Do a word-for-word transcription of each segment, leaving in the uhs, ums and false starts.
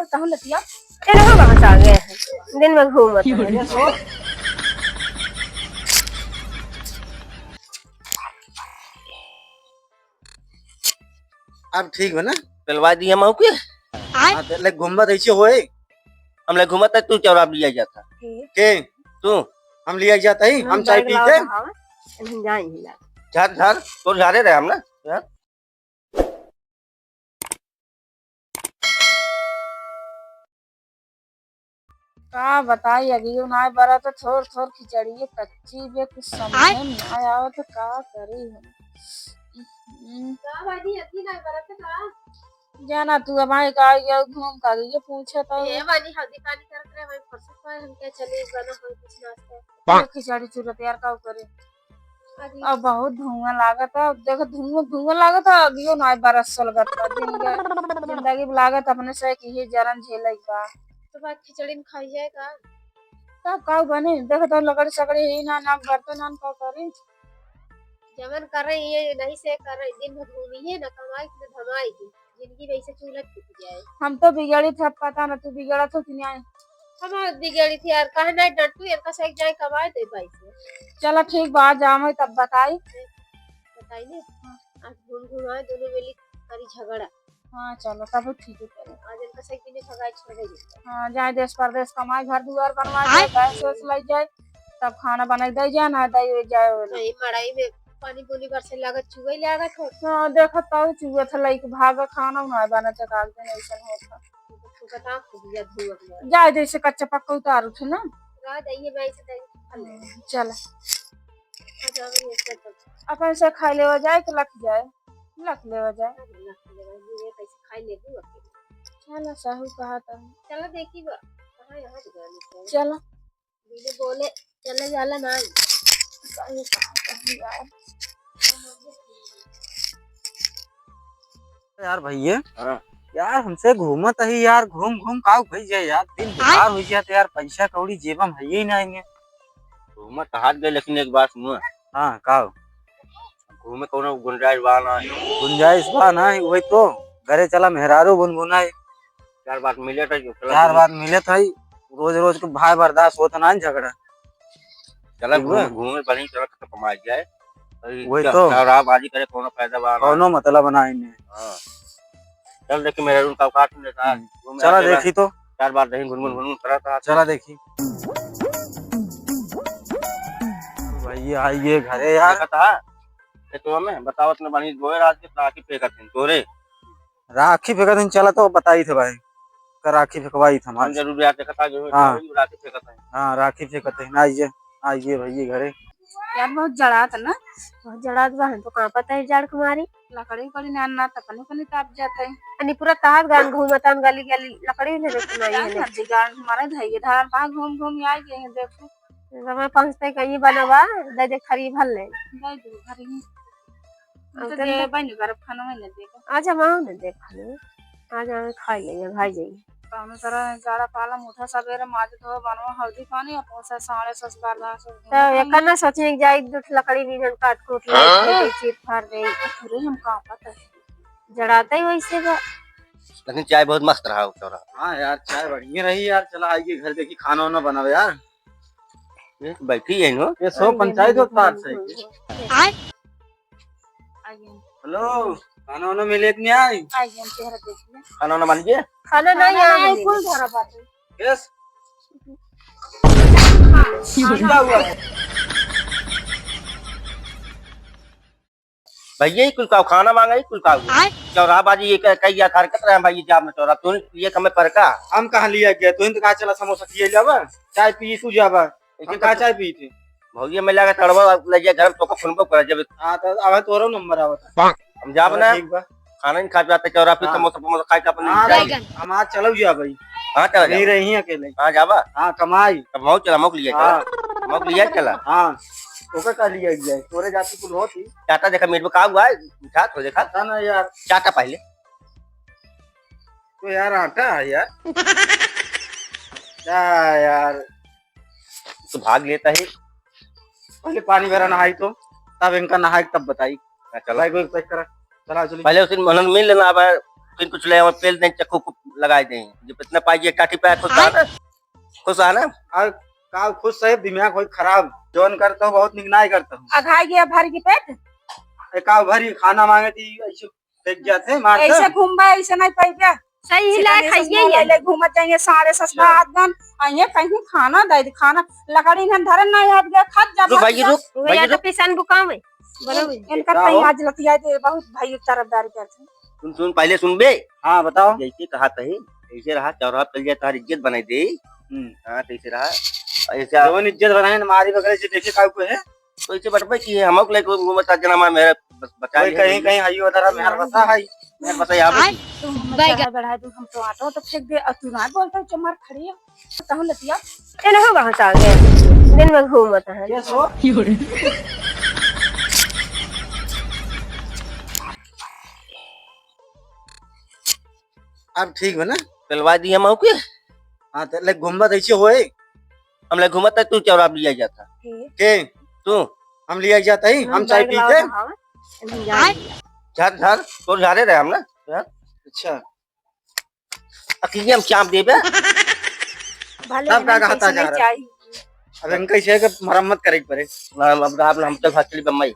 कहूँ लतिया, ए, रहो, कहाँ से आ गए हैं? दिन में घूमत रहे। अब ठीक बा ना? पेलवा दिया मऊ के। हाँ, तो ले घूमत ऐसे होए। हम ले घूमत है, तू चौराहा लिया जाता। के? तू। हम लिया जाता ही, हम चाय पी के। हम जाए ही ना। झार, झार, तोर झारे रहे हम ना। झार। का बताई, अगियो नाय बरत, थोर थोर खिचड़िए कच्ची बे, कुछ समझे में नाय आवत, का करी हम। हम्म। का बानी, अथी नाय बरत का? जाना तू, अब आए का, ये घूम का, ये पूछे तो। ए बानी, हल्दी पानी करत रहे, वही फुर्सत पाए, हम क्या चले, बना हो कुछ नाश्ता। खिचड़ी चूल्हा तैयार का करे। अरे। अब बहुत धुआं लागत है। अब देखो, धुआं, धुआं लागत है, अगियो ना बरस लगत है। जिंदगी, जिंदगी में लागत अपने से कि ये जरन झेले का। तो बात खिचड़ी में खाई जाए का? तब का बने? देखो तो लकड़ी सकड़ी ही ना, ना बर्तन ना का करी। जवन करे ये नहीं से करे, दिन भर घूमी है ना, कमाई ना धमाई की। जिंदगी में ऐसे चूल्हा फूट जाए। हम तो बिगड़ी थे, अब पता ना तू बिगड़त हो कि नहीं। हम बिगड़ी थी यार, काहे नहीं डंटू, इनका से एक जाए कमाए दे भाई से। चला ठीक बा, आज आवे तब बताई। बताई ने? हाँ। आज घूम घूम आए, दोनों मिली करी झगड़ा। हाँ, चलो, तब ठीक है, चलो। आज इनका से एक दिन भगाए छोड़ दे। हाँ, जाए देश परदेश कमाए, घर दुआर बनवाए, आए? जाए, गैस वैस लग जाए, तब खाना बनाई दे जाए, ना दे जाए वो लोग। नहीं, मड़ाई में पानी बूनी बरसे लागत, चुए लागत हो। हाँ, देखत तो चुए थे, लइके भाग खाना ना बना चकाक देने, ऐसन होत है। तो बताओ, खुदिया धुआं हुआ। जाए जैसे कच्चा पक्का उतार उठे ना। रह जाइए, मैं इसे दे खा ले। चला। आ जाओ, ये सब तो अपन से खा लेवा जाए कि लख जाए? लख लेवा जाए। लख लेवा, ये कैसे खाई लेबू अकेले? चला, सहू कहा था। चला, देखी बा। कहाँ यहाँ दुकान है? चला। बिना बोले चले जाला ना। यार भैया, हाँ। यार हमसे घूमत ही यार, घूम घूम का भई जाए यार, दिन बेकार हो गया तो यार, पैसा कौड़ी जेबा में है ही ना आएंगे। घूमत हाथ गए, लेकिन एक बात सुनो। हाँ, का? घूमे कौनो गुंजाइश बा ना। गुंजाइश बा ना, वही तो। घरे चला, मेहरारू गुनगुनाए। चार बात मिले था, जो चला चार घूमे। बात मिले था, रोज रोज के भाई बर्दाश्त होत ना झगड़ा। चला ठीक बा? घूमे, घूमे बढ़िया, चला तो कमाई जाए। वही तो। शराबबाजी करे कौनो फायदा बा ना। कौनो मतलब ना इन्हें। हाँ। चल देखी मेहरारू का औकात में था। हम्म। घूमे चला आके देखी तो। चार बात नहीं, घुनघुन घुनघुन करत रहा। चला देखी। भैया आइए घरे यार। देखत हा? ये तो हमें बतावत न बानी, दोए रात के राखी फेंकत हैं तोरे। राखी फेंकत हैं, चला तो बताई थे भाई। का राखी फेंकवाई थे हम आज। जरूर यार देखत हा, जो हाँ। राखी फेंकत हैं। हाँ, राखी फेंकत हैं। आइए, आइए भैया घरे। यार बहुत जड़ात ना, बहुत जड़ात बा, हम तो कांपत है जाड़ के मारी। लकड़ी उकड़ी ना, ना तपनी पनी ताप जात है। अनी पूरा तहार गान घूमत आन गली गली, लकड़ी ले लेके ना का ये कर दी गान हमारे धैये धार बा, घूम घूम आई गए हैं, देखो। समय पहुँचते कहीं बनवा, दे दे खरी भर ले। दे दे खरी। हम तो तो दे दे। बन गरब खाना में न दे। आज हम आओ न दे खाने। आज हम खा लेंगे, भाई जाइए। तो हमें तरह जाड़ा पाला, उठा सबेरे, माज धो, बनवा हल्दी पानी, और पहुंचा साढ़े सस बार दास। तो एकर ना सोचिए कि जाई दो लकड़ी बीनन काट कूट लाई, हाँ? फिर चीर फाड़ दे। अरे हम का पता है। जड़ाते ही वैसे बा। लेकिन चाय बहुत मस्त रहा हो तोरा। हाँ यार, चाय बढ़िया रही यार। चला आइए घर, देखी खाना वाना बनावे यार। ये तो बैठी है नो। ये सौ पंचायत हो तार से। आए। आइए। हेलो, खाना वाना मिले कि नहीं आई? आइए, हम चेहरा देख लें। खाना वाना बन गया? खाना नहीं खाना आया नहीं, अभी। कुल धरा बात है। यस। हाँ। क्या हुआ? भैया, ई कुल का खाना मांगा, ई कुल का हुआ? आय? चौराहा बाजी ये कह, कह गया था, हरकत रहे भाई, ये जाब में चौराहा, तू ये कमे पर का? हम कहाँ लिया गया? तू तो कहा चला समोसा खिए जाबा, चाय पी तू जाबा। हम कहाँ चाय पी थे? भौजी, मैं लगा तड़वा ले जा घर में, तोको फोन पर कर जब। हाँ, तो अब तोरो नंबर आवत है। हम जाब चलो, ना। ठीक बा। खाना नहीं खा पाते, चौराहा पे हाँ। समोसा, समोसा खाए के अपन हाँ, जाए। हम आज चलो जा भाई। हाँ, चला नहीं जाओ। रही अकेले। हाँ, जाबा। हाँ, कमाई। तब मौज चला, मौक लिया हाँ। चला। मौक लिया चला। हाँ, ओकर का लिया गया है? तोरे जाति कुल होत ही। चाटा देखा, मेज में का हुआ है? मिठा तो देखा। पता ना यार। चाटा पहले। तो यार, आटा है यार। क्या यार? तो भाग लेता है। पहले पानी भरा नहाई तो, तब इनका नहाई तब बताई। हाँ, चलो। भाई, कोई पैक करा। चला, चली। पहले उसे मनन मिल लेना, अब फिर कुछ ले आवा, पेल दें, चक्कू को लगाए दें। जब इतना पाई ये काठी पे खुश रहा ना, खुश रहा ना। और का खुश है, दिमाग होई खराब, जौन करता हूँ बहुत निक नाई करता हूँ। अघाई गया भर की पेट। ए, का भरी खाना मांगे थी, ऐसे फेंक जाते हैं, मार ऐसे दे। घूमबा, ऐसे नहीं पाई क्या? सही हिला सिखाने से खाइए मोबाइल ये। ले घूमत जाइए, सारे ससुरा क्या? हाथ गन, आइए कहीं खाना दे दे, खाना लकड़ी में धरे नहीं हट गया, खत जा रुक भर भाई, जा। रुक वो भाई, या तो रुक। पिसान बुकावे। बनो भाई। इनका का कहीं हो? आज लतिया दे, बहुत भाई तरफदारी करते हैं। सुन, सुन, पहले सुन बे। हाँ, बताओ। जैसे कहा तही, ऐसे रहा, चौराहा पे चल जाए, तार इज्जत बनाई दे। हम्म। हाँ, तो ऐसे रहा। ऐसे जवन इज्जत बनाए ना, मारी वगैरह से देखे काऊ को है। तो इसे बटबे की है, हमको लेके घूमत आज जना मार मेरा बस बचा कोई लिया कहीं, भाई। कहीं हई उधर मेहर बसा है। मेहर बसा यहाँ पे। तुम हमें बैगन। चढ़ा बढ़ा दो, हम तो आटो तो फेंक दे, और तू ना बोलता, चमार खड़ी है। कहूँ लतिया। चलो हो वहाँ से आगे। दिन में घूमत है। ये सो। अब ठीक बा ना? पेलवा दी हम के? हाँ, तो ले घूमबा तो ऐसे होए। हम ले घूमत है, तू चौराहा लिया जाता। के? तू? हम लिया जाता ही, हम हम चाय बैग पी लाओ के। तो हाँ, हम जा रहे हैं। झार, झार, तोर झारे रहे हम ना, झार। अच्छा। अकेले हम चाप देबे। भले तब का हमें कहता किसी जा ने रहा? चाहिए। अब इनका इसे के मरम्मत करे के पड़े। ना, अब आप, हम तो भाग चली बम्बई।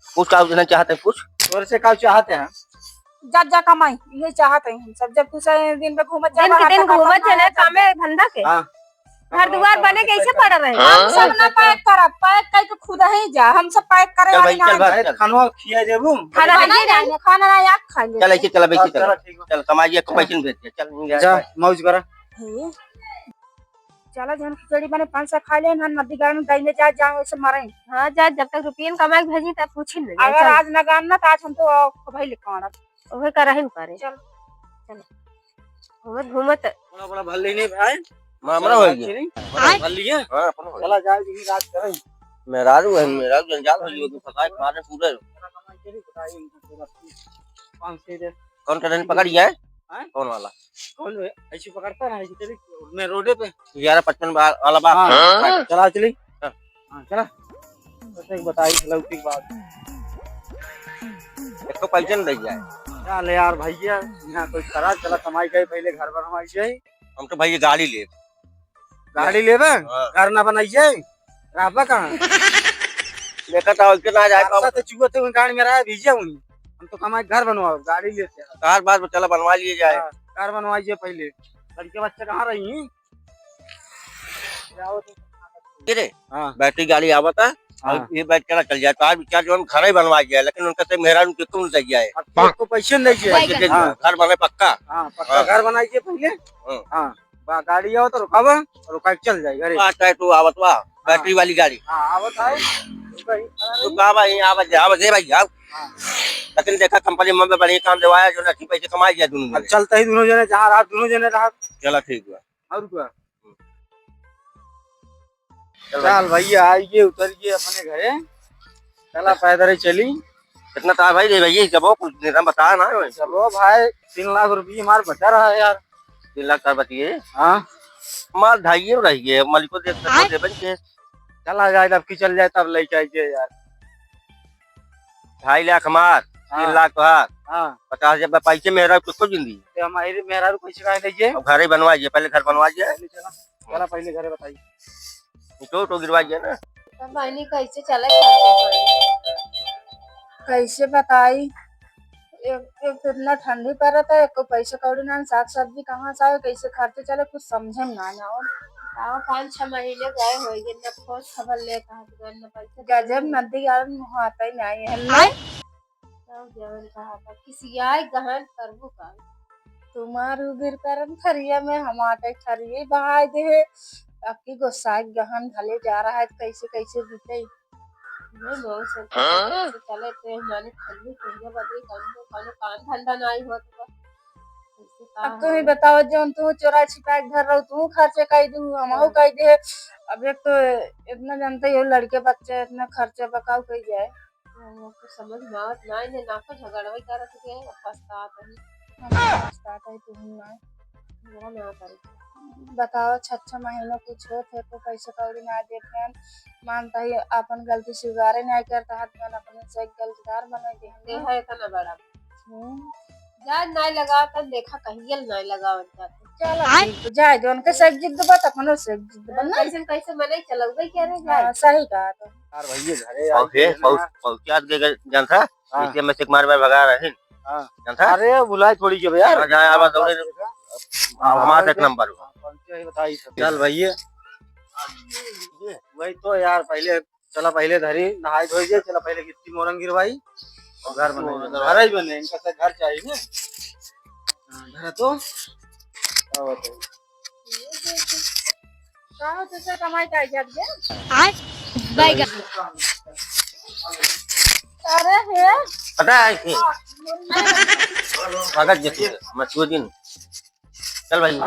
कुछ का उतना चाहते हैं, कुछ? तोर से का चाहते हैं? जा, जा कमाई, ये चाहते हैं हम सब। जब तू से दिन में घूमत जा, दिन के बाहर दिन तक घूमत अपन चले, मारा कामे धंधा के। हाँ। घर दुआर बने कैसे पड़ रहे? हम सब ना पैक करब, पैक करके खुद ही जा, हम सब पैक करे चल वाली भाई, चल ना भाई, हैं। चल। खाना खिया देबू? खाना खाना नहीं नहीं जाने, खाना ना आप खा ले। चल, ऐसे चल, अब ऐसे हाँ, चल। चल, ठीक बा। चल, कमाइए, खूब पैसे भेज दे, चल, जा, मौज करा। हे, चला, जहन खिचड़ी बने, पाँच सौ खा ले, ना नदी गाड़ में दाई में जा, जाओ, ऐसे मरे। हाँ, जा, जब तक रुपयन कमा के भेजी, तब पूछी न। अगर चल। आज ना गान ना, तो आज हम तो भाई ले काढ़ब। ओहे करहिन परे। चल। चल। घूमत, घूमत। बड़ा, बड़ा भल्ली नहीं भाई। मामला हो गया। नहीं? बड़ा भल्ली है। हाँ, अपना हो गया। चला जाए, यही राज करें। मेहरारू है, मेहरारू जंजाल हो गया, फंसाए मारे पूरे। पाँच सौ दे। कौन करें पकड़ गया है? हाँ? कौन वाला? कौन है? ऐसे पकड़ता ना, ऐसे चली, मैं रोडे पे। ग्यारह पचपन बा-, वाला बा। हाँ, हाँ। चला चली। हाँ। हाँ, चला। बस एक बताई, लौकी के बाद। एक तो पैसे न दे जाए। चल यार भैया, यहाँ कोई करा, चला कमाई के पहले घर बनवाई जाए। हम तो भैया गाड़ी ले। गाड़ी लेबे? हाँ। घर ना बनाइए, रहबा कहाँ? देखा था, उसके ना जाए पाओ। तो चुआ थे, गाड़ी में रहा, भीजे हुई। हम तो कमाई घर बनवाओ, गाड़ी लेते हैं। कार बार चला बनवा लिए जाए। हाँ, कार बनवाइए पहले। लड़के बच्चे कहाँ रही हैं? ये रे, हाँ। बैटरी गाड़ी आवता, हाँ। और ये बैठ के चल जाए, तो आज विचार जो हम घर ही बनवा जाए, लेकिन उनका से मेहरारू के कौन सही जाए? अब तो आपको पैसे नहीं चाहिए। पैसे दे हाँ। दो, घर बने पक्का। हाँ, पक्का हाँ। घर बनाइए पहले। हाँ। हाँ। बा-, गाड़ी आओ तो रुकावा, रुका के चल जाए घरे। आ, चाहे तू आवत बा, हाँ। बैटरी वाली गाड़ी। हाँ, आवत है। तो का भाई, आवत जा, आवत जा भाई, आओ। हाँ। लेकिन देखा, कंपनी में बढ़िया काम देवाया, जो ना अच्छी पैसे कमाई जाए दोनों अब जने। चलते ही दोनों जने, जहाँ रहा, दोनों जने रहा। चला, ठीक बा। और का? चल भाई। चल भैया, आइए, उतरिए अपने घरे। चला, पैदल ही चली। कितना तार भाई रे भैया, सबो कुछ देना बता ना ओए। सबो भाई, तीन लाख रुपये हमार बचा रहा है यार। तीन लाख तार बचिए? हाँ। माल ढाइए रह गए, मालिको देख सकते हैं, देबन के। चला जाए, अब की चल जाए, तब लेके आइए यार। ढाई लाख हमार, हाँ। तीन लाख तोहार। हाँ। पचास हजार पैसे मेहरारू किसको जिंदगी? तो हमारे मेहरारू कैसे काहे दीजिए? अब घर ही बनवाइए, पहले घर बनवाइए। पहले चला, चला पहले घरे बताइए। तो, तो गिरवाइए ना। तब बहनी कैसे चले खर्चा पानी? कैसे बताई? एक, एक तो इतना ठंडी पड़त है, एको पैसा कौड़ी ना, साग सब्जी कहाँ से आवे, कैसे खर्चे चले, कुछ समझे में ना आवे। आओ, पाँच छह महीने गए होइगे, न खोज खबर लेत हत, न पैसा गजब नदी गाड़ में मुहाता ही नहीं है। आय? तब जवन कहा था, किसियाए गहन करबू का? तुम्हार उबिर करम थरिया में, हमार कई थरिये बहाय दे है। अब की गोसाई गहन भले जा रहा है, कैसे कैसे बीते। नहीं, बहुत सब हाँ? कैसे चले थे, हमारे ठंडी ठंडी बदली, कौनो, कौनो काम धंधा नहीं होत बा। कैसे का अब तू ही होई? बताओ, जौन तू चोरा छिपा के धर रहो, तू खर्चे कई दू, हमहू हाँ। कई दे। अब एक तो इतना जानते ही हो, लड़के बच्चे इतना खर्चा बकाऊ कई जाए। हमको समझ में आवत ना, इन्हें ना को झगड़वे करत के, अब पछतात है। हम पछतात है, तू ही ना। झगड़ा ना करे। बताओ, छह छह महीना कुछ होत है, तो पैसे कौड़ी ना देते हैं। मानता ही अपन गलती स्वीकारे नहीं करता है, मन अपने से गलतदार बना दे हम। ये है इतना बड़ा। हम्म। जाए नाई लगावत, देखा कहियल नाई लगावत जात। चलो आय। ठीक, जाए दो, उनके से एक जिद बा, त अपनो से एक जिद बा, ना? कैसे, कैसे मने चलौबे क्या रे, जाए? हाँ, सही बात है। यार भैया, घरे पहुँचे, आई गए ना पहुँच-, यार। पहुँचा के गए, जानता? हाँ। इसलिए मैं से मार मार भगा रहे हैं। हाँ। जानता? अरे, बुलाए थोड़ी के बे यार। हाँ, जाए, आवाज दौड़े। हाँ, हमारा एक नंबर हुआ। हाँ, पहुँचे ही बताई सब। चल भैया। वही तो यार, पहले चला पहिले धरी, नहाई धोई जाए, चला पहिले गिट्टी मोरंग गिरवाई और घर बने। घर ही बने, इनका से घर चाहिए ना। हाँ, घर तो। का होता है? का होता है, सर, कमाई का इजाजत दे? आय, बैगन। अरे हे। पता है कि कागज देखिए, मैं छुए दिन। चल भाई।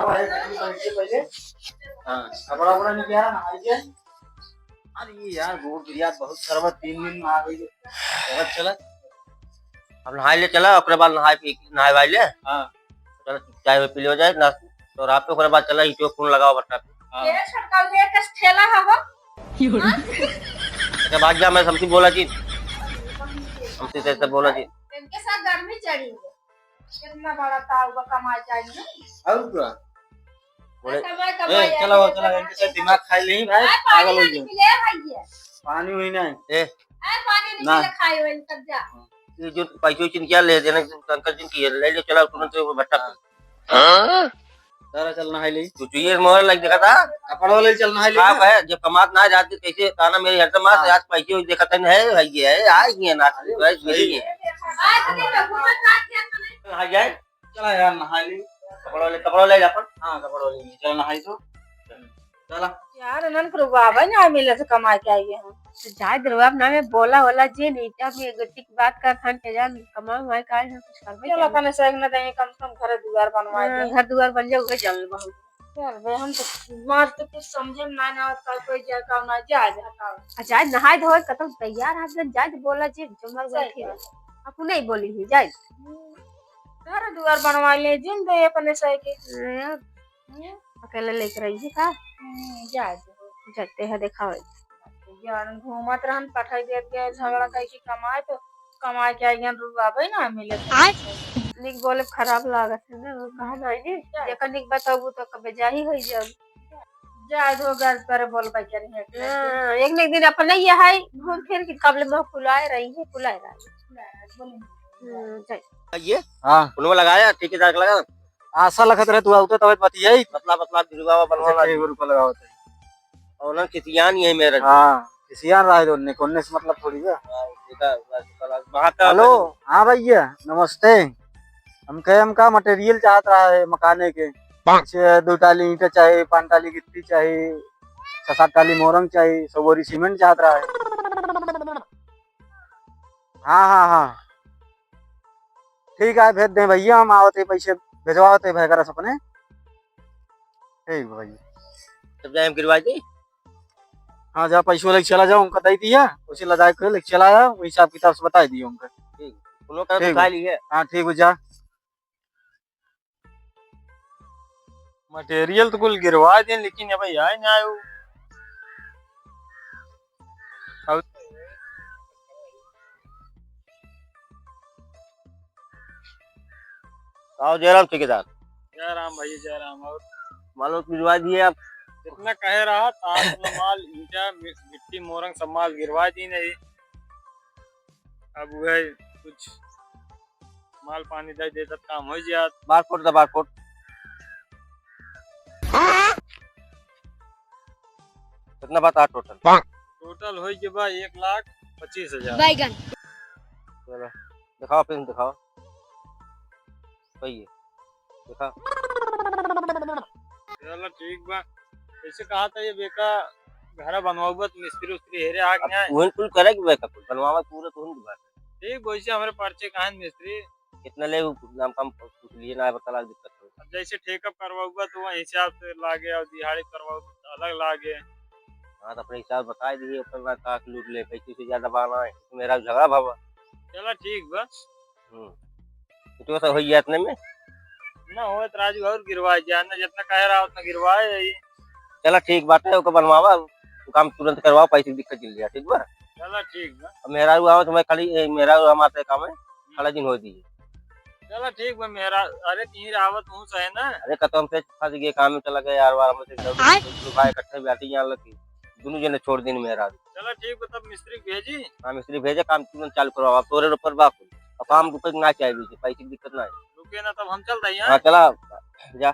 हाँ, कपड़ा वपड़ा नहीं किया ना, आई जाए। अरे ये यार, गोड़ गिरिया बहुत सरबत, तीन दिन में आ गई। चलत, चलत। अब नहाई ले चला, ओकरे बाद नहाई पी, नहाई वाई ले। हाँ। चल, चाय वाय पी लियो जाए ना, तो रात में ओकरे बाद चला, ईंटो खून लगाओ बट्टा पे। हाँ। ये छोटका उधर एक ठेला है हो। हाँ? अच्छा, भाग जा, मैं समझी बोला जी। हमसे से, से बोला जी। इनके साथ गर्मी चढ़ी है। कितना बड़ा ताऊ बा, कमाए चाहिए। और क्या? बोले, कमाए, ए, कमाए, चला हो, आए, चला, कमाए। इनके साथ दिमाग खाई लेही भाई, आए, पानी पागल हो वानी गया। पी ले भाई ये। पानी हुई नहीं। ए। आए, पानी नहीं ना। पी ले, खाए हुए तब जा। ये जो पैसे वैसे क्या ले देने, अंकल जी की ले ले, चला तुरंत वो भट्टा पे। हाँ? चला, चल नहाई ले। तू चुइये मोहर लग देखा था? कपड़वा ले चल नहाई ले हाँ ना। भाई, जब कमात ना जाती कैसे ताना मेरी हरदम हाँ। आज पैसे वैसे देखा था, नहीं है, भाई ये है, आ गया ना, अरे, भाई, सही। मेरी है। आए, तो देखो, घूमत रात के अंदर नहीं। आ जाए। चला यार, नहा ली। कपड़ा ले, कपड़ा ले जा अपन। हाँ, कपड़ा ले, चला नहाई तो। चला। यार, उन्हन के रुबाबे ना मिले से कमाए के आई हैं। तो जाए दे रुबाब ना में बोला होला जे नहीं, जब ये गट्टी की बात कर खान के जान, कमाए वमाए का है, कुछ करबे चलो, करें। अपने से एक ना देंगे, कम से कम घर दुआर बनवाए हाँ, दे। घर दुआर बन जाए, उहे जल बहुत। चल बे, हम तो मार तो कुछ समझे में ना, ना आवत का कोई जाए का ना जाए, हटाओ। आ जाए नहाए धोए, कतम तैयार हाथ में जाए तो बोला जे, जमल सही बैठी बात। रहे। अब नहीं बोली ही, जाए। हम्म। घर दुआर बनवा ले, जिन दे अपने सही के। हाँ, हम्म। अकेले लेके रही है का? हम्म, जा दे। जाते हैं, देखावे। यार, घूमत रहन, पठाई देत गए, झगड़ा कई के कमाए, तो कमाए के आइगन रुआबे ना मिले। आय? निक बोले खराब लागत है ना, वो कहा नहीं ने, क्या? जेकर निक बताबू तो कबे जाही होई जाब। जा दो, घर पर बोल बा के नहीं है। हाँ, एक न एक दिन अपने ये है, घूम फिर के कबले मुँह फुलाए रही है, फुलाए रही है। बोले। हम्म, चल। ये? हाँ। उनमें लगाया, ठेकेदार के लगा। आशा लगत रहे तू आउते तबे बतियाई। पतला, पतला, गिरवा, बनवा अच्छा, ला। छह गो रुपया लगावत है। और ना, किसियान ये मेरा। हाँ, किसियान रहा है, उन्ने, उन्ने से मतलब थोड़ी है। हाँ, देखा, बस, बस, वहाँ का हेलो, हाँ भैया, नमस्ते। हम कहे, हमका material चाहत रहा है मकाने के। पाँच। जैसे दो टाली ईंटा चाही, पाँच टाली गिट्टी चाही, छह सात टाली मोरंग चाही, सौ बोरी सीमेंट चाहत रहा है। हाँ, हाँ, हाँ। ठीक है, भेज दें भैया, हम आवत है, पैसे भेजवावत है भाई करा से अपने। ठीक बा भैया। तब जाए हम गिरवा दी। हाँ, जा पैसो लेके चला जाओ, उनका दे दिया, उसे ला जाए के लेके चला जाओ, वही हिसाब किताब से बताई दियो उनका। ठीक, उन लोग का ठीक उठा बा। ली है। हाँ, ठीक बा, जा। Material तो कुल गिरवा दें, लेकिन ये भाई आए ना आए हो। अब आओ जयराम ठेकेदार। जय राम भैया, जय राम। और माल गिरवा दिए आप। जितना कहे रहा था, अपना माल, ईंटा, मि-, गिट्टी, मोरंग सब माल गिरवा दी नहीं। अब वह कुछ माल पानी दे देता, काम हो जात। Barcode दा, barcode। कितना बता total? Total हो गया बा एक लाख पच्चीस हजार। बैगन। चलो, दिखाओ, फिर दिखाओ। सही है, दिखा। चलो, ठीक बा। ऐसे कहा था ये बेका घर बनवाऊबा तो मिस्त्री उस्त्री हेरे आ अब गया है। तुहन कुल करे के बेका कुल बनवावा पूरा तुहन की बात है। ठीक, वैसे हमारे परिचय कहाँ है मिस्त्री? कितना ले उ नाम काम पूछ लिए ना, बता लाग दिक्कत हो। अब जैसे ठेका करवाऊबा तो वही हिसाब से लागे और दिहाड़ी करवाऊबा तो अलग लागे। हाँ, तो अपने हिसाब बताई दिए, ओकर बाद का लूट ले, पैसे से ज्यादा बाना है, मेरा झगड़ा भावा। चला ठीक बा। हम्म। तो सब हो गया इतने में? ना होत राजू और गिरवाए जाए, ना जितना कहे रहा उतना गिरवाए जाइए। चला ठीक बात है, ओके बनवावा, वो काम तुरंत करवाओ, पैसे की दिक्कत चल जाए, ठीक बा? चला ठीक बा। अब मेहरारू आवत, मैं खाली, ए, मेहरारू हमारे काम है, खाला दिन हो दिए। चला ठीक बा मेहरा, अरे तीन रावत हूँ सहे ना। अरे कतौ हम से फंस गए, काम में चला गया यार, वार हमसे आय। दो भाई इकट्ठे बैठी यहाँ लगी, दोनों जने छोड़ दिन मेहरा। चला ठीक बा, तब मिस्त्री भेजी। हाँ मिस्त्री भेजे, काम तुरंत चालू करो, अब तोरे ऊपर बा कुल। अब काम रुके के ना चाहिए, पैसे की दिक्कत ना है। रुके ना, तब हम चल रही हाँ हैं। चला जा।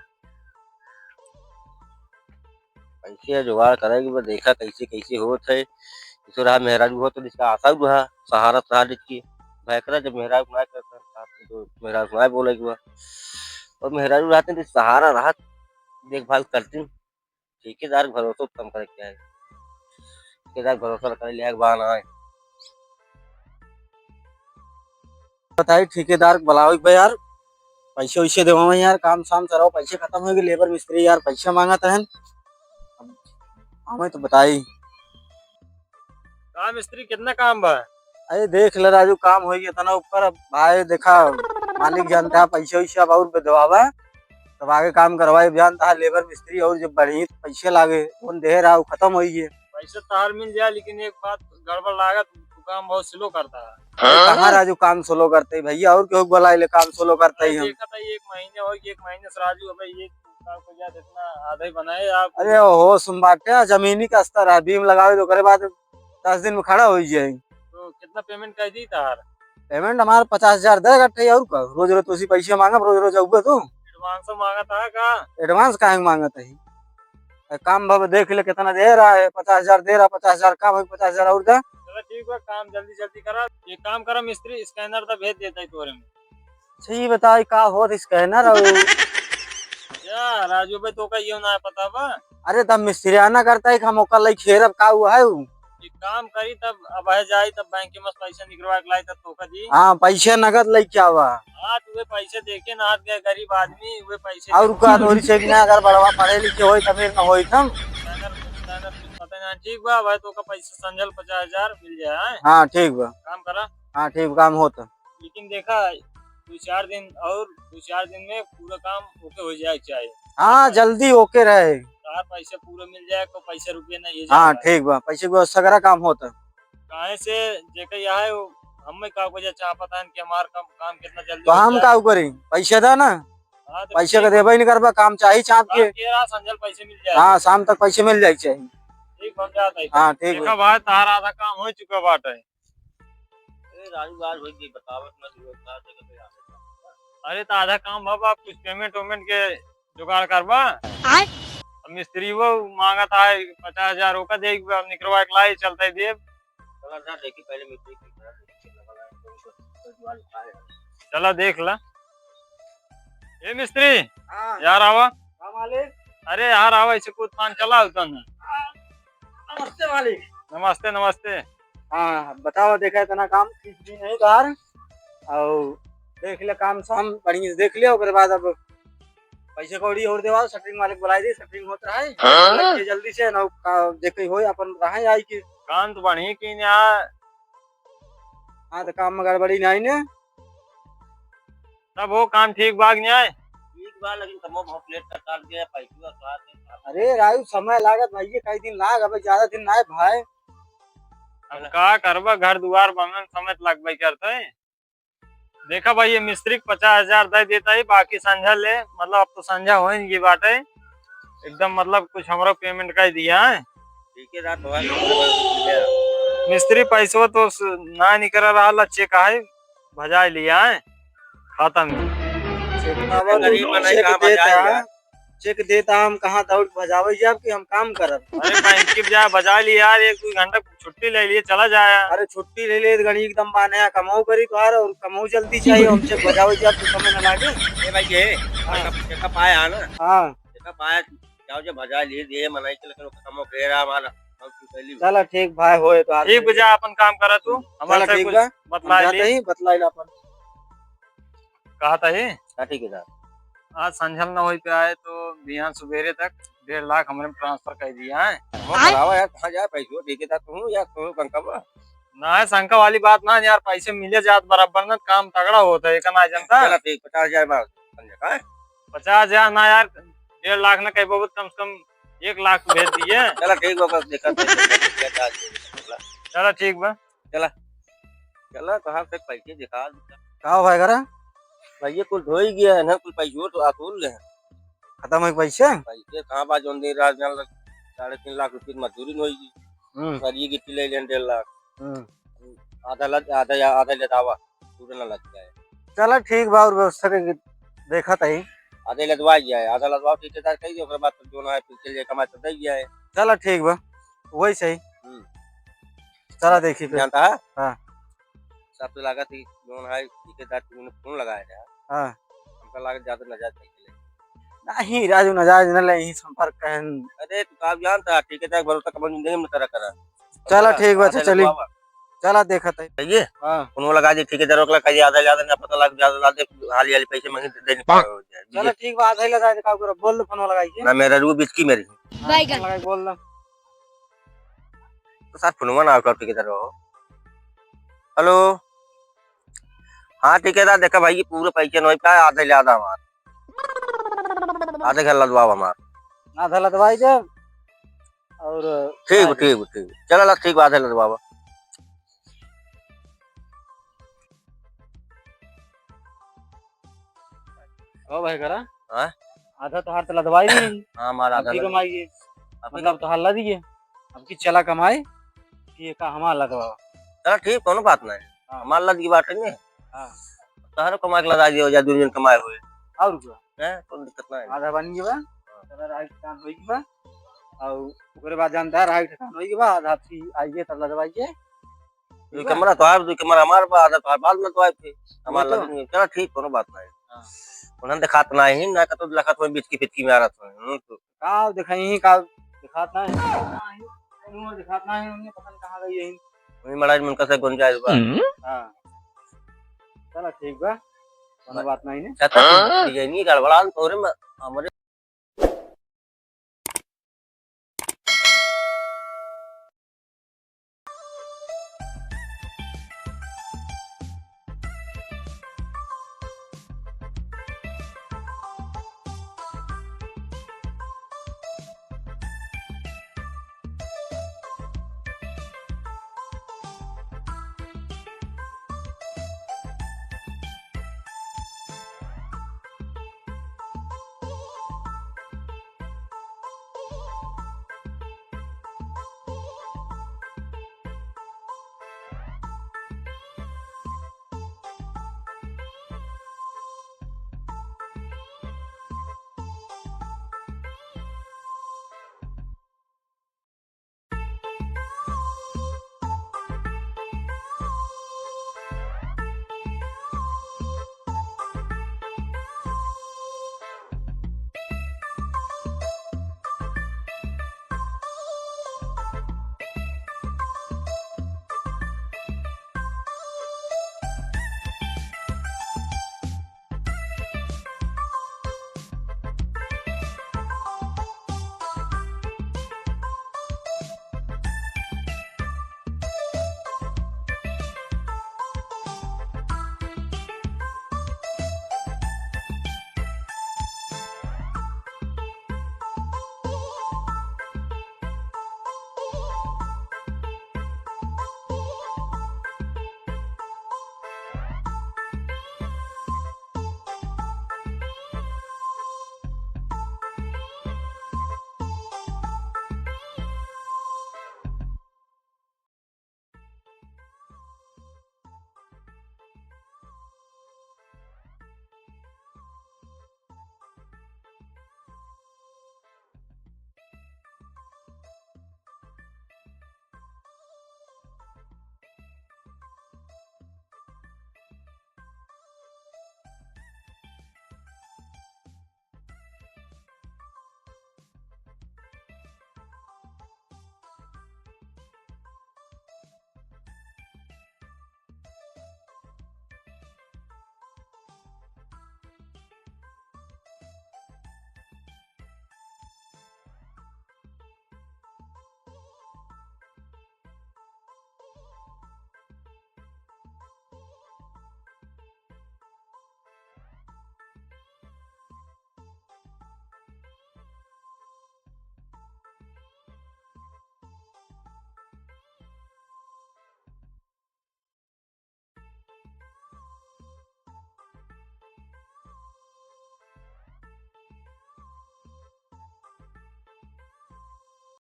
कैसे जुगाड़ करेगी बा, देखा कैसे कैसे होत है। इसे रहा मेहरारू हो तो इसका आशा रहा, सहारा रहा जिसकी। भयकरा जब मेहरारू ना करता, तो मेहरारू ना बोलेगी बा। और मेहरारू रहते तो सहारा रहा, देखभाल करती। ठेकेदार के भरोसे कम करे के चाही। ठेकेदार के भरोसा करे लायक बा ना। बताई ठेकेदार के बुलाओ एक बार यार, पैसे वैसे देवा यार, काम शाम कराओ, पैसे खत्म हो गए, लेबर मिस्त्री यार पैसे मांगत हैं। अब हमें तो बताई। का मिस्त्री, कितना काम बा? अरे देख ले राजू, काम होई इतना ऊपर। अब भाई देखा, मालिक जानता है, पैसे वैसे अब और देवावा, तब आगे काम करवाई। जानता है लेबर मिस्त्री और जब बढ़ी तो पैसे लागे, कौन दे रहा, वो खत्म होई है। पैसे तहार मिल जाए, लेकिन एक बात गड़बड़ लागत, तू काम बहुत स्लो करता है। अरे कहाँ राजू काम स्लो करते हैं भैया, और क्यों बुला ले, काम स्लो करते ही हम। देखा था एक महीने हो गए, एक महीने से राजू, अबे ये काम को जा इतना आधा ही बनाए आप। अरे हो सुन बाटे, जमीनी का स्तर है, बीम लगावे तो ओकरे बाद दस दिन में खड़ा हो जाए। तो कितना पेमेंट कर दी तार? पेमेंट हमारा पचास हजार दे इकट्ठे, और का? रोज रोज तो उसी पैसे मांगब, रोज रोज आऊगा तू। एडवांस मांगत है का? एडवांस काहे मांगत है? ए, काम भव देख ले कितना दे रहा है, पचास हजार दे रहा, पचास हजार काम है, पचास हजार और दे। चलो ठीक बा, काम जल्दी जल्दी करा। एक काम करा मिस्त्री, स्कैनर तो भेज देता है तोरे में। सही बताई का होत स्कैनर और या राजू भाई, तो का ये ना पता बा? अरे तब मिस्त्रियाना करता है कि हम ओकर लई खेरब का हुआ है उ? एक काम करी तब, अब है जाई तब बैंक में से पैसा निकलवा के लाई तब तो का दी। हाँ, पैसा नगद लेके आवा। हाँ, तो वे पैसे देके ना हाथ गए गरीब आदमी, वे पैसे और देके का तोरी से बिना अगर बड़वा पढ़े लिखे होई तब ना होई हम। स्कैनर, स्कैनर पता ना, ठीक बा भाई, तो का पैसा संझल पचास हजार मिल जाए, हैं? हाँ, ठीक बा। काम करा। हाँ, ठीक, काम होता। लेकिन देखा, दो चार दिन और, दो चार दिन में पूरा काम ओके हो जाए के चाही। हाँ, जल्दी ओके रहे। तार पैसे पूरे मिल जाए, कोई पैसे रुपये नहीं है हाँ, ज्यादा। ठीक बा, पैसे की व्यवस्था करा, काम होता। काहे से जेकर यह है, वो हमें का वजह चाह पता है कि हमार काम, काम कितना जल्दी तो हो हम जाए। का करी, पैसे दा ना, हाँ, तो पैसे ठीक। का देबे नहीं करबा, काम चाही चाप के। बात ये रहा, संझल पैसे मिल जाए। हाँ, शाम तक पैसे मिल जाए के चाही। ठीक, हम जाते हैं। हाँ, ठीक देखा बा। भाई, तार आधा काम हो चुका बाटे। ए, राजू, आज होई गई, बतावत ना तू, का जगह पे आ सकता। अरे, तो आधा काम भवा, कुछ पेमेंट वेमेंट के जुगाड़ करबा। आय। अब मिस्त्री वो मांगत है पचास हजार, ओका दे, निकरवा के लाई, चलते देब। चला जा, देखी पहले मिस्त्री की तरह देखी, चला लगा है, तो उसको जुगाड़ निकाल। चला देख ला। ए मिस्त्री, हाँ। यार आवा। हाँ, मालिक। अरे यार आवा, इसे कुछ पान चला होता ना। हाँ। नमस्ते मालिक। नमस्ते, नमस्ते। हाँ, बताओ, देखा इतना काम किस दिन है तार, और देख ले काम शाम बढ़िया से देख लिया, ओकरे बाद अब पैसे कौड़ी और देवा, शटरिंग वाले को बुलाई दी, शटरिंग होत रहे। हाँ? लग के जल्दी से ना का, देखे होई अपन रहे आई के। काम तो बढ़िया की ना। हाँ, तो काम में गड़बड़ी नहीं ने। तब वो काम ठीक बा कि नहीं? ठीक बा, लेकिन कमो बहुत लेट कर डाल दिया, पैसवा साथ में। अरे राजू, समय लागत भैया, कई दिन लाग, अबे ज्यादा दिन ना है भाई। अब का करबा, घर दुआर बनन समय तो लगबे करते। देखा भाई, ये मिस्त्री के पचास हजार दे देता है, बाकी संझा ले, मतलब अब तो संझा हो ही गई बाटे, एकदम मतलब कुछ हमरो पेमेंट कर दिया है। ठीक है, रात भर मिस्त्री पैसवा तो स-, ना निकल रहा, चेक है, भजाई लिया है, खाता में। चेक ना बा, गरीब तो बनाई चेक कहाँ देता भजाई है। यार? चेक देता हम कहाँ दौड़ के भजावे जाब कि हम काम करब? अरे बैंक के जा भजा ली यार, एक दो घंटा छुट्टी ले लिए, चला जाए यार। अरे छुट्टी ले ले, गणित एकदम बाने आ, कमाऊ करी तोहार और कमाऊ जल्दी चाहिए, हम चेक भजावे जाब तो समय ना लागे। ए भाई, ये हाँ। चेक, चेक पाया है ना? हाँ। चेक पाया, जाओ जब भजा लिए, ये मनाई के लेकिन कमो के रहा हमारा, हम तू पहली चला ठीक भाई, होए तो आज ठीक बजा, अपन काम करा तू, हमारे चला से ठीक कुछ बा, बतला हम जाते ले। ही बतला ले अपन। कहा था ही? हाँ, ठीक है सर। आज संझल न होई पे आए तो बिहान सुबेरे तक डेढ़ लाख हमरे में ट्रांसफर कर दिया है। वो आय? करावा यार, कहाँ जाए पैसो, ठीक है सर, तू यार, तू कौन कब? ना है, शंका वाली बात ना यार, पैसे मिले जात बराबर ना, काम तगड़ा होता है, एक ना जनता। चला ठीक, पचास हजार मांग, संझल का है? पचास हजार ना यार, डेढ़ लाख ना कहीं बहुत, कम से कम एक लाख भेज दिए। चला ठीक बा, बस देखा था, चला ठीक बा। चला, चला, कहाँ से पैसे दिखा। का हो भाई करा? ये कुल धोई गया है ना, कुल पैसो तो असूल ले हैं। खत्म होइ गए पैसे? पैसे कहाँ बा, जौन दिन रात जान लग, साढ़े तीन लाख रुपये की मजदूरी न होई। हम्म। सर, ये गिट्टी ले लेन डेढ़ लाख। हम्म। आधा लद-, आधा या, आधा लदावा, पूरा ना लद जाए। चला ठीक बा, और व्यवस्था के देखत ही। आधा लदवा जाए, आधा लदवा ठेकेदार कही, ओकरे बाद तो जौन है, फिर चल जाए, कमाए तो दे जाए। चला ठीक बा, वही सही। हम्म। चला देखी फिर। जानता है? हाँ। सब तो लागत ही, जौन है, ठेकेदार तुमने फोन लगाया था। हाँ। हमका लागत ज्यादा नाजायज नहीं चले। नहीं, राजू, नाजायज न ले, यही संपर्क कहन। अरे, तू का जानता है, ठेकेदार भरोसा कब जिंदगी में तरह करा। चला, ठीक बा, अच्छा, चली। बाबा। चला, देखत है। ये? हाँ। फोन लगा दे, ठेकेदार ओकला कहिए, आधा ज्यादा ना पता लग, ज्यादा ला दे, हाली हाली पैसे मांगे, दे, दे, चला, ठीक बा, आधा ही लगा दे, का करो, बोल दे, फोन लगाई के। ना, मेरा रू बिचकी मेरी। हाँ, बैगन। फोन लगाई, बोल दे। तो सार फोनवा ना उठाओ, ठेकेदार हो। हेलो। हाँ, ठेकेदार, देखा भाई, ये पूरे पैसे नहीं पाए, आधे ले आधा हमार। आधे घर लदवाओ हमार। आधा लदवाई दे। और ठीक, ठीक, ठीक। चला ला, ठीक, आधे लदवाओ। ओ भाई करा। हाँ? आधा तोहार तो लदवाई नहीं। हाँ, हमार आधा अबकी लदवाई। कमाई है। अबकी मतलब तोहार लद गए। अबकी चला कमाई, कि ये का हमार लदवावा। चला ठीक, कोनो बात नहीं। हाँ। हमार लद गई बात नहीं। हाँ। तोहरो कमा के लदा दियो, जा दुनिया कमाए हुए। और क्या? हैं? कोनो दिक्कत नहीं। आधा बन गई बा। हाँ। चला राइट काम होई गई बा। और ओकरे बाद जानता है राइट काम होई गई बा, आधा आपकी आइए तब लदवाइए। दो कमरा तोहार, दो कमरा हमार बा, आधा तोहार बाद में तो आए थे। हमार वही तो। लगे नहीं। चला ठीक, कोनो बात नहीं। हाँ। उन्हें दिखात नहीं, ना कतो लखत में बिचकी फिचकी में आ रहा था। हम्म, तो। का दिखाई ही, का दिखात नहीं। उन्हें दिखात नहीं, उन्हें पता नहीं कहाँ गई है। वही महाराज मन का से गुंजाइश बा। हाँ। चला ठीक बा, कोनो बात नहीं ने। चाचा, हाँ? डिजाइन ही गड़बड़ा, तोरे में, हमरे